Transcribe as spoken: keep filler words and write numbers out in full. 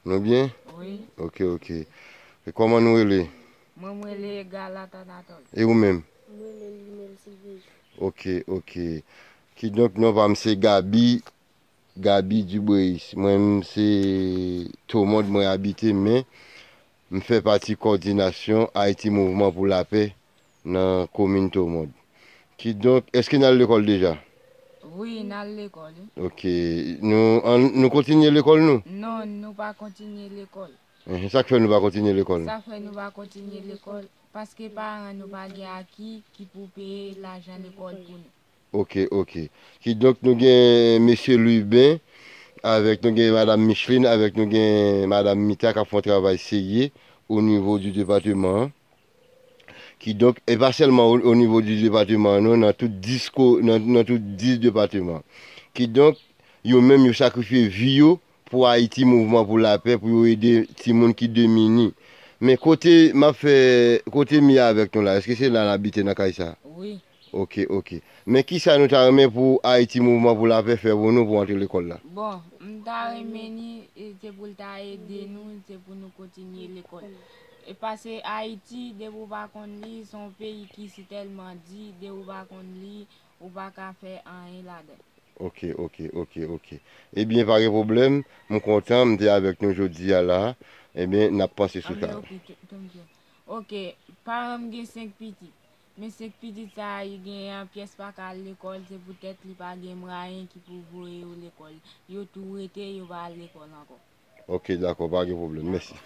Nou byen? Wi. Ok, ok. E kòman nou rele? Mwen, mwen rele Galata Nathan. E ou menm? Mwen rele Linel Silvejo. Ok, ok. Kidonk, non pa m se Gaby, Gaby Dubreis. Mwen, m se Tomond, mwen abite, men m fè pati kòdinasyon Ayiti Mouvman pou Lapè nan komin Tomond. Kidonk, èske n al lekòl deja? Wi, n al lekòl, wi. Ok. Nou, an, nou kontinye lekòl nou? Non, nou pa kontinye lekòl. Enhen, sa k fè nou pa kontinye lekòl? Sa fè nou pa kontinye lekòl, paske paran nou pa gen aki ki pou peye lajan lekòl pou nou. Ok, ok. Kidonk, nou gen mesye Lubin, avèk nou gen madanm Micheline, avèk nou gen madanm Mita k ap fè yon travay serye o nivo di depatman an. Kidonk, e pa sèlman o, o nivo di depatman an, non, nan tout dis ko-, nan, nan tout dis depatman. Kidonk, yo menm, yo sakrifye vi yo pou Ayiti Mouvman pou Lapè, pou yo ede timoun ki demini. Men kote m ap fè, kote m ye avèk nou la, èske se la n abite nan kay sa? Wi. Ok, ok. Men kisa nou ta renmen pou Ayiti Mouvman pou Lapè fè pou nou pou antre lekòl la? Bon, m ta renmen ni, e, se pou l ta ede nou, se pou nou kontinye lekòl. E pase Ayiti, depi w pa konn li, se yon peyi ki si tèlman di, depi w pa konn li, ou pa ka fè anyen ladan l. Ok, ok, ok, ok. Ebyen, pa gen pwoblèm. M kontan, m te avèk nou jodi a la. Ebyen, n ap panse sou sa. Anben, ok, t-, tanpri. Ok, paran m gen senk pitit. Men senk pitit sa a, li gen an pyès pa ka al lekòl, se poutèt li pa gen mwayen ki pou voye yo lekòl. Yo tou rete, yo pa al lekòl ankò. Ok, dakò, pa gen pwoblèm. Mèsi.